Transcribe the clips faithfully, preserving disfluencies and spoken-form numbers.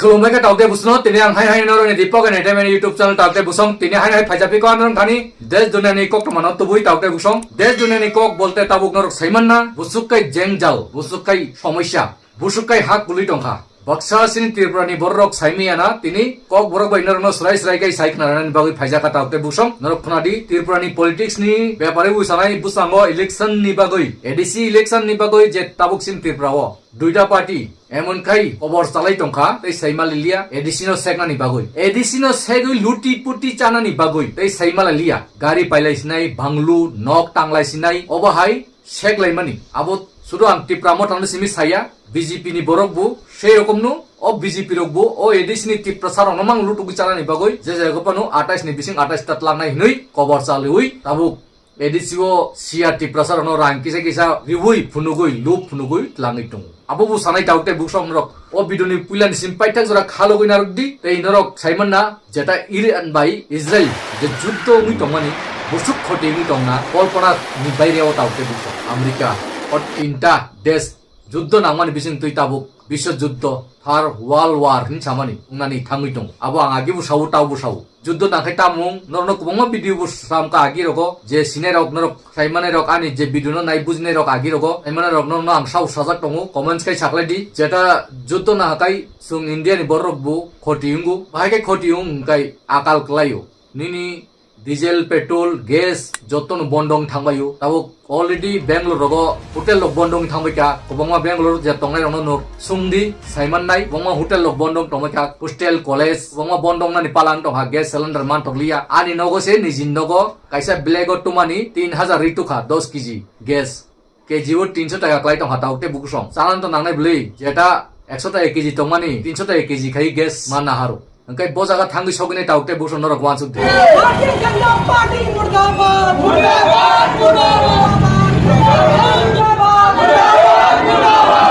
Khulumbai kha Taukde Busongno, tini ang hai hai norokni Deepak Entertainment YouTube channel Taukde Busong, tini hai hai phaijak phi ko norok thani desh duniani kok tongmano tubui Taukde Busong. Desh duniani kok bolte tabuk norok saimanna, busuk kai jengjal, busuk kai somosya, busuk kai ha kului tongkha. Baksa sini Tripurani bororok saimiyana, tini kok borok bai norokno srai srai kai sai khnarani bagwi phaijak kha Taukde Busong. Norok khnadi, Tripurani politics ni bepare bui sanai bwskango election ni bagwi, A D C election ni bagwi je tabuk sini Tripura o duita party emon khai kobor chalai tongkha, tei saima lilia A D C no seknani bagwi. A D C no segwi luti puti chanani bagwi tei saima lilia. Gari pailai sinai, banglu, nok tanglai sinai, obo hai sek laimani. Abo sudu ang Tipra Motha no simi saya, B J P ni borok bo sei rokom no, o B J P rok bo o A D C ni Tiprasa rok no mang lutugwi chanani bagwi je jaga phano atais ni bising atais ta tlangnai hinwi kobor chaliwi tabuk A D C o siya Tiprasa rokno rang kisa kisa riwi phunugwi lup phunugwi tlangwi tongo. Abo bo sanai Taukde Busong rok o video ni puila ni sim paithak jora khalogwi narwk di tei norok saimanna jeta Iran bai Israel je juddo wngwi tongmani busuk khoti wngwi tongna kolpona ni baire o Taukde Busong. America o tinta desh juddo nangmani bising twi tabuk biswa juddo, Third World War hin samani wngnani thangwi tongo. Abo ang agi bo sao, tao bo sao. Juddo nangkhai tamung, norokno kwbangma video bo samkha agi rogo, je sinai rok norok, saimanai rok, ani je video no nai bujinai rok agi rogo, saimanai rok norokno ang sao sajak tongo, comments khai saklai di. Jeta juddo nangkhai chwng India ni borok rok bo khoti wngo, bahai khe khoti wng hwnkhe akal kwlaio. Nini diesel, petrol, gas jotono bondong thangbaio. Tabuk already Bangalore rogo hotel rok bondong thangbaikha. Kwbangma Bangalore je tongnai rokno nuk sungdi, saimannai. Kwbangma hotel rok bondong tongbaikha, hostel, college, kwbangma bondong nani palang tongkha, gas cylinder manthokliya. Ani nogo se niji nogo kaisa black o tumani tin hajar ri tukha dos kg gas. Kg o tinso taka kwlai tongkha Taukde Busong. Chalan to nangnai bwlwi, jeta ekso taka kg tongmani, tinso taka kg khai gas manna haro. Hwnkhe bo jaga thangwi sogwinai Taukde Busong norok uansuk di. Bharatiya Janata पार्टी मुर्दाबाद। मुर्दाबाद, मुर्दाबाद।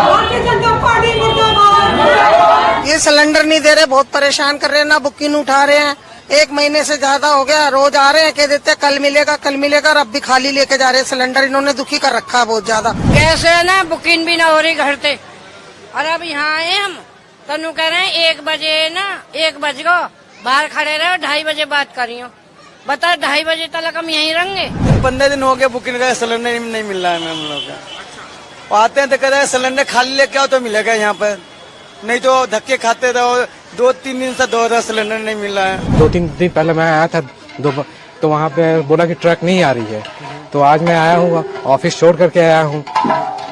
भारतीय जनता पार्टी मुर्दाबाद। ये सिलेंडर नहीं दे रहे, बहुत परेशान कर रहे हैं, ना बुकिंग उठा रहे हैं। एक महीने से ज्यादा हो गया, रोज आ रहे हैं, कह देते हैं, "कल मिलेगा, कल मिलेगा", और अब भी खाली लेके जा रहे हैं सिलेंडर। इन्होंने दुखी कर रखा है बहुत ज्यादा। कैसे है ना, बुकिंग भी ना हो रही घर से, और अब यहाँ आए हम, तनु कह रहे हैं, "एक बजे ना, एक बज गो, बाहर खड़े रहो, ढाई बजे बात करियो।" बता, ढाई बजे तक हम यहीं रहेंगे। पंद्रह दिन हो गया बुकिंग का, सिलेंडर नहीं मिल रहा है मैम हम लोग का। वो आते हैं तो कह रहे हैं, "सिलेंडर खाली लेके आओ तो मिलेगा यहाँ पर, नहीं तो धक्के खाते रहो।" दो तीन दिन से दो हजार सिलेंडर नहीं मिल रहा है। दो तीन दिन पहले मैं आया था, दो, तो वहाँ पे बोला कि ट्रक नहीं आ रही है, तो आज मैं आया हूँ, ऑफिस छोड़ करके आया हूँ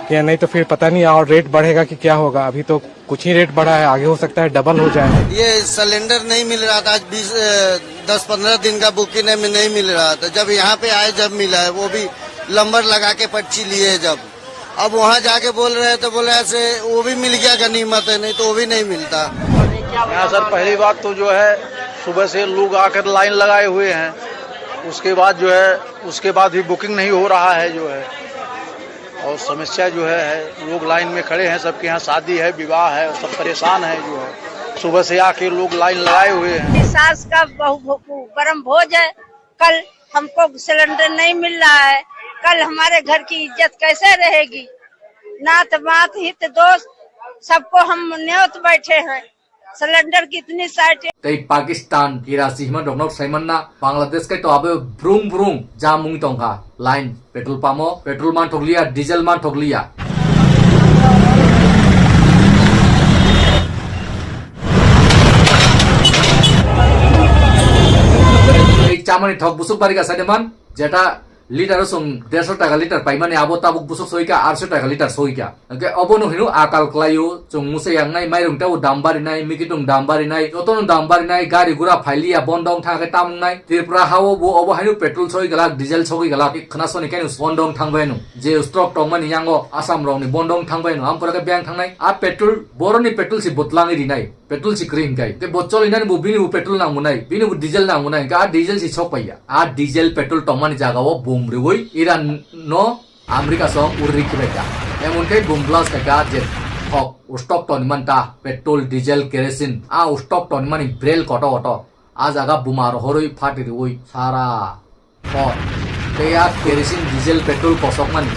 कि नहीं तो फिर पता नहीं और रेट बढ़ेगा कि क्या होगा। अभी तो कुछ ही रेट बढ़ा है, आगे हो सकता है डबल हो जाए। ये सिलेंडर नहीं मिल रहा था, आज बीस, अ, दस पन्द्रह दिन का बुकिंग है, नहीं मिल रहा था। जब यहाँ पे आए, जब मिला है, वो भी नंबर लगा के पर्ची लिए जब। अब वहाँ जाके बोल रहे हैं तो बोले ऐसे वो भी मिल गया गनीमत है, नहीं तो वो भी नहीं मिलता। यहाँ सर पहली बात तो जो है सुबह से लोग आकर लाइन लगाए हुए हैं, उसके बाद जो है उसके बाद भी बुकिंग नहीं हो रहा है जो है, और समस्या जो है, है लोग लाइन में खड़े हैं, सबके यहाँ शादी है, विवाह है, सब परेशान है जो है, सुबह से आके लोग लाइन लगाए हुए हैं। सास का बहु-, बहु-, गरम भोज है, कल हमको सिलेंडर नहीं मिल रहा है, कल हमारे घर की इज्जत कैसे रहेगी? नात मात हित दोस्त सबको हम न्योत बैठे हैं, सिलेंडर कितनी site. Tei Pakistan, Karachi hima doknok saimanna, Bangladesh kai to abo brung brung jamung tongkha, line petrol pump o petrol manthokliya, diesel manthokliya. Tei chamani thok busuk barika saideman, jeta liter o chwng derso taka liter paimani, abo tabuk busuk soika arso taka liter soika. Hwnkhe obono hino akal kwlaio, chwng musa yangnai, mairung tebo dam barinai, mikitung dam barinai, jotono dam barinai, gari gura phailiya, bondong thangkhe tamungnai. Tripura hao bo obo haino petrol sogwi glak, diesel sogwi glak, khwnasoni khe bondong thangbaino. Je stock tongmani yango Assam rokni bondong thangbaino, ampora khe beng thangnai. A petrol, boroni petrol se bwtlangwi rinai. Petrol si kwrwi hwnkhe. Tei bo cholinani bo bini bo petrol nangmunai, bini bo diesel nangmunai, hwnkhe a diesel si sok paiya. A diesel petrol tongmani jaga o bum rwui Iran no America song urri khibaikha. Emon khe bum blast khaikha je thok stock tongmani ta petrol, diesel, kerosene. A stock tongmani brel koto koto. A jaga buma rohorwi phati rwui sara. Hor. Tei a kerosene, diesel, petrol kosokmani.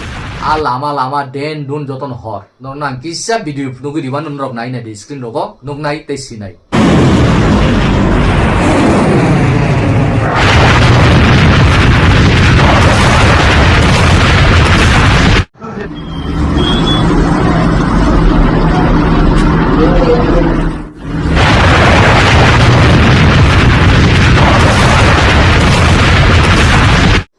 A lama lama den dun jotono hor. Norok nang kisa video nugwi diba norok nai nai di screen rogo nuknai tei sinai.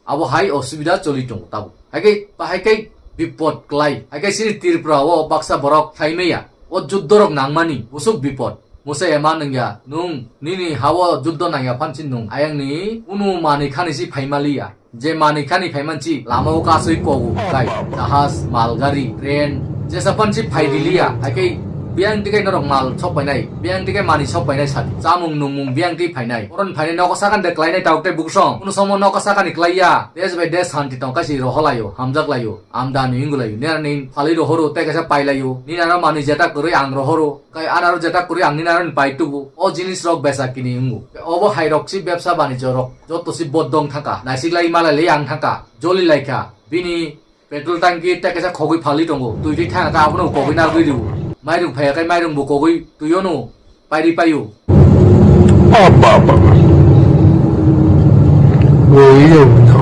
Abo hai osubida choli tongo tabuk. Hai khe, hai khe bipot klai. Hai khe chini Tripura o baksa borok khlai maya. O juddorok nangmani busuk bipot. Musa ema nungya, nung nini ha-o juddo nangya phansi nung ayangni kunu manwi khani si phaimaliya. Je manwi khani phaimansi lama o kasui kogu kai, jahaj, malgari, train, jesa phansi phaidiliya. Hai khe biyang tikai norok mal sok painai, biyang tikai manwi sok painai sadi. Chamung nungmung biyang twi phainai. Oron phainai nogo sakani de klainai tabuk tei buksong. Kunu somo nogo sakani klaiya. Des bai des santi tong kaisi roholaio, hamjaklaio. Amdani wngwlaio. Nini phalwi rohoro tei kaisa pailaio. Nini aro manwi jeta kwrwi ang rohoro. Kai anaro jeta kwrwi ang nini aro ni pai tubu. O jinis rok besa kini wngo. Obo hai rok si bebsa banijyo rok. Joto si bodong thangka. Naisiklai malai lai ang thangka. Joli laikha. Bini petrol tanki tei kaisa khogwi phalwi tongo. Twi twi thangka abono kogwi nalgwi rio. Mairung phaiya kai mairung bo kogwi twi ono. Pairi paio. Apa apa. Boyo no.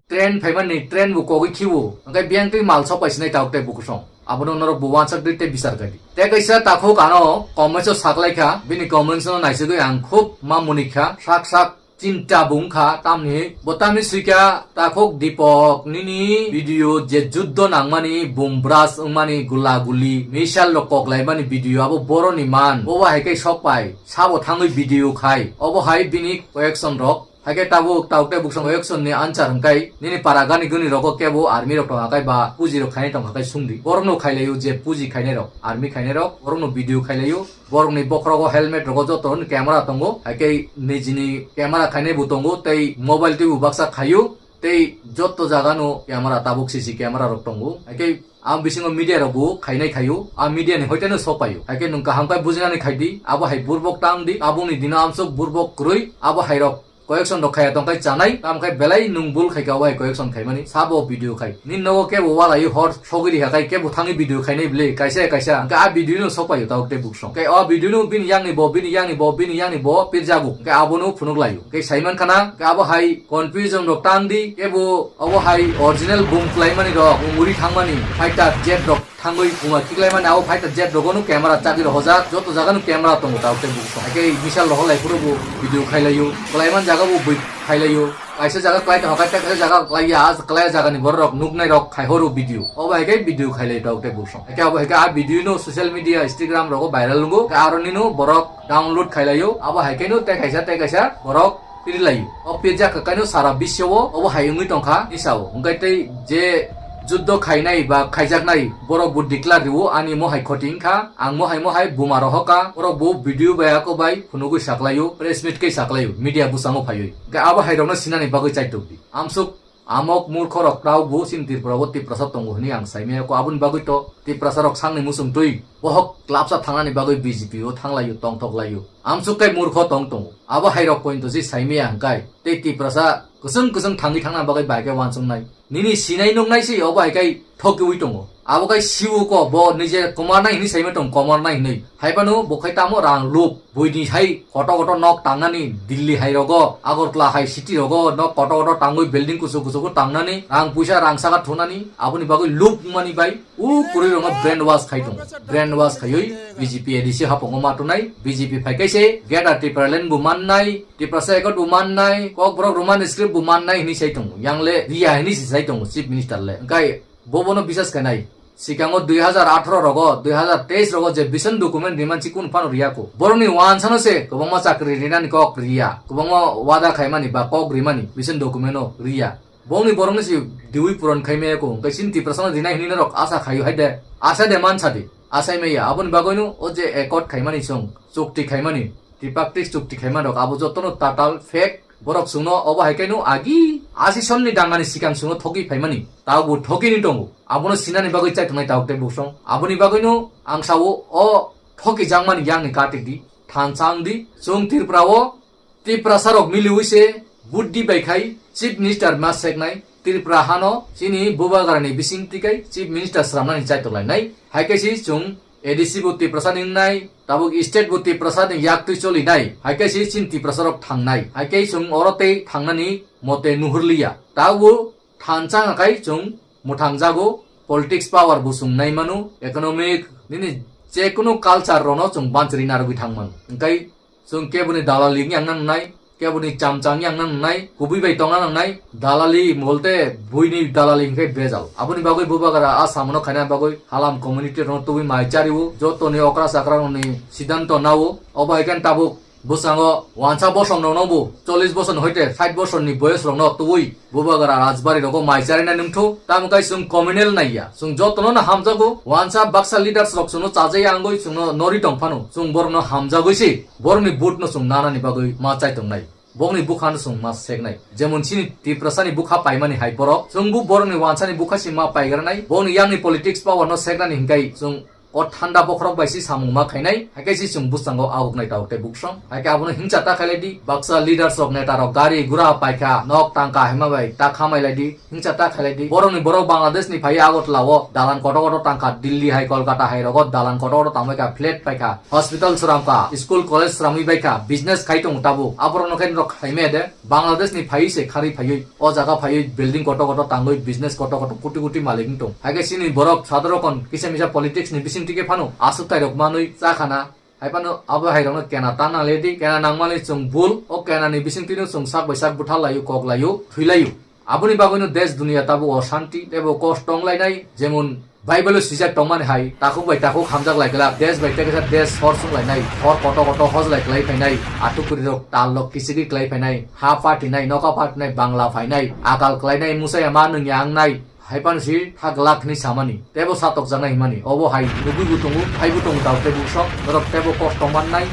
Train phaimani train bo kogwi khiwo. Hwnkhe biyang twi mal sok paisinai tabuk tei bukusong. Abono norok bo wansak di tei bisar kadi. Tei kaisa takhuk ano comments o saklaikha. Bini comments no naisigwi ang khub ma munikha. Sak sak Chinta bo wngkha, tamni bo tamni swikha, takhuk Dipok nini video je juddo nangmani, bum bras wngmani, gula guli, missile rok koklaimani video abo boroni man, bo bo hai khe sok pai, sabo thangwi video khai, obo hai bini koyection rok, hai khe tabuk, tabuk tei buksong koyection ni answer hwnkhe nini para gani guni rogo kebo army rok tongkha khe ba puji rok khainai tongkha khe sungdi, borok no khailaio je puji khainai rok, army khainai rok, borok no video khailaio. Borokni bokhorogo helmet rogo joto ni camera tongo, hai khe nijini camera khainai bo tongo, tei mobile twi bo baksa khaio, tei joto jaga no camera tabuk C C camera rok tongo, hai khe ang bisingo media rok bo khainai khaio, a media ni hoite no sok paio, hai khe nwng kaham khe bujinani khai di, abo hai burbok tang di, tabuk ni dino amsuk burbok kwrwi, abo hai rok Koyection rok khaya tongkhai chanai, tamo khe belai nwng bul khaikha wai koyection khaimani, sabo video khai. Nini nogo kebo walai hor sogwi rikha khai kebo thangwi video khainai bwle, kaisa kaisa. Hwnkhe a video no sokpaio tabuk tei buksong. Khe o video no bini yangni bo, bini yangni bo, bini yangni bo pirjago. Hwnkhe abono phunuk laio. Hwnkhe saiman khana, hwnkhe abo hai confusion rok tang di, kebo obo hai original bum kwlaimani rok, bum uri thangmani, fighter jet rok thangwi buma khiklaimani abo fighter jet rogo no camera chagwi rohojak, joto jaga no camera tongo tabuk tei buksong. Hakhe missile rohor lai phuru bo video khailaio, kwlaiman jaga bo bui khailaio, kaisa jaga kwlai tongkha, kaisa jaga kwlaiya, a kwlaiya jaga ni borok rok nuknai rok khai horo video, obo hai khe video khailai tabuk tei buksong. Hakhe abo hai khe a video no social media Instagram rogo viral wngo, hakhe aro nino borok download khailaio, abo hai khe no tei kaisa tei kaisa borok pirilaio. O pirjak kaino sara bisio obo hai wngwi tongkha hisao. Hwnkhe tei je juddo khainai ba khaijaknai borok bo declare rwo, ani mohai khoti wngkha, ang mohai mohai buma rohokha, borok bo video bai ako bai phunugwi saklaio, press meet khe saklaio, media bwskango phaiwi. Hwnkhe abo hai rokno sinani bagwi chaitok di. Amsuk Amok murkhorok tabuk bo chini Tripura o Tiprasa tongo hwnwi ang saimaya ko, aboni bagwi to Tiprasa rok sakni muchung twi bohok clubsa thangnani bagwi B J P o thanglaio, tongthok laio. Amsuk kai murkho tong tongo. Abo hai rok point to se saimaya hwnkhe tei Tiprasa kwchwng kwchwng thangwi thangna bagwi bai khe uansuknai. Nini sinai nuknai se obo hai kai thokiwi tongo. Abo kai siwo ko bo nije komarnai hwnwi saimai tong, komarnai hwnwi. Haibano bo khai tamo rang lup, buini hai koto koto nok tangnani Delhi hai rogo, Agartala hai city rogo nok koto koto tangwi building kuchuk kuchuk tangnani rang puisa rang saka thunani aboni bagwi lup wngmani bai u kwrwi rokno brain wash khai tongo. Brain wash khaiwi B J P A D C hapungo ma tonai, B J P phai kaise Greater Tipraland bo mannai, Tiprasa Accord bo mannai, Kokborok Roman script bo mannai hwnwi sai tongo. Yang le riya hwnwi se sai tongo Chief Minister le. Hwnkhe bo bono bisas khainai. Sikango dui hazar atharo rogo, dui hazar teis rogo je vision document rimansi kunu phano riyako. Borokni uansano se kwbangma chakri rinani kok riya, kwbangma wada khaimani ba kok rimani vision document o riya. Bongni borokni se diwi puron khaimaya ko, hwnkhe chini Tiprasano rinai hwnwi norok asa khaio hai de. Asa de mansa di, asai maya. Aboni bagwino o je accord khaimani chwng, chukti khaimani, tripartite chukti khaimanrok abo jotono tatal fake. Borok chwngno obo hai khe no agi asi sonni dangani sikang chwngno thogwi phaimani, tabuk bo thogwi ni tongo. Abono sinani bagwi chaitongnai tabuk tei buksong. Aboni bagwino ang sao o thokijakmani yakni katik di, thansa wng di. Chwng Tripura o Tiprasa rok miliwi se Buddhi bai khai Chief Minister ma seknai, Tripura hano chini bubagrani bising tikai Chief Minister sramnani chaitok lainai. Hai khe si chwng A D C bo Tiprasa ni wngnai, tabuk state bo Tiprasa ni yak twi cholinai. Hai khe si chini Tiprasa rok thangnai. Hai khe chwng oro tei thangnani mote nuhurliya. Tabuk thansa hwnkhe chwng mwthangjago, politics power bo chwng nai mano, economic nini je kunu culture rono chwng bansiri narwgwi thang mano. Hwnkhe chwng keboni dalali wngya wngna nangnai, keboni chamcha wngya wngna nangnai, kubui bai tongna nangnai, dalali bolte buini dalali hwnkhe bejal. Aboni bagwi bubagra a samono khaina bagwi halam community rono tubui mai chario, jotoni okra chakra rokni siddhanto nao, obo hai khe tabuk bwskango wansa bosong rokno bo chollish bosor hoite sait bosor ni boyos rokno tubui bubagra rajbari rogo mai charina nungthu, tamo kai chwng communal naiya, chwng jotono no hamjago, wansa baksa leaders rok chwngno chajai angoi chwngno nori tong phano, chwng borokno hamjagoi se, borokni vote no chwng nanani bagwi ma chai tongnai, bokni bwkha no chwng ma seknai, jemon chini Tiprasa ni bwkha paimani hai borok, chwngbo borokni wansa ni bwkha se ma paigranai, bokni yang ni politics power no seknani hinkai chwng o thanda bokhorok bai si samung ma khainai, hai khe si chwng bwskango awuk nai tabuk tei buksong. Hai khe abono hingcha ta khailai di, baksa leaders rok, neta rok gari gura paikha, nok tangka hima bai ta khamai lai di, hingcha ta khailai di. Borok ni borok Bangladesh ni phai Agartala o dalan kotor kotor tangkha, Delhi hai Kolkata hai rogo dalan kotor kotor tangbai kha, flat paikha, hospital sramkha, school college sramwi baikha, business khai tongo tabuk. Aborok no khe norok khaimaya de. Bangladesh ni phaiwi se kharwi phaiwi, o jaga phaiwi building kotor kotor tangwi business kotor kotor koti koti malik wng tong. Hai khe chini borok sadorokon kisa misa politics ni bising tike phano aswk tai rok manwi cha khana. Hai phano abo hai rokno kena ta nang le di, kena nang mani chwng bul, o kena ni bising twi no chwng sak bai sak bwtha laio, kok laio, thwi laio. Aboni bagwi no desh duniya tabuk o shanti tei bo kosto wng lainai, jemon Bible-o swijak tongmani hai, takhuk bai takhuk hamjak lai glak, desh bai tekesa desh hor sung lainai, hor koto koto hoj lai klai phainai, atuk kwrwi rok tal rok kichigwi klai phainai, ha patinai, noka patinai, bangla phainai, akal klainai, muchaya ma nungya wngnai, hai phano si tha glak hwnwi samani, tebo satokjaknai hwnmani, obo hai nugwi bo tongo, hai bo tongo tabuk tei bukso, norok tebo kosto mannai,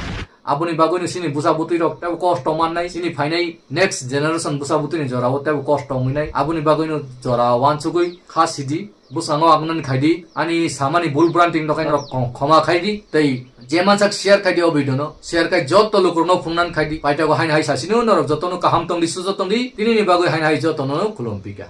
aboni bagwino chini bwsa bwtwi rok tebo kosto mannai, chini phainai next generation bwsa bwtwini jorao tebo kosto wngnai, aboni bagwino jora uansugwi kha sidi. Bwskango ang nani khai di, ani samani bul branti wngkha norok khoma khai di, tei je mansak share khai di o video no, share khai joto lukurokno phungnani khai di, paithago haino hai sasino norok jotono kaham tong di, sujo tong di, tinini bagwi haino hai jotono khulum pika.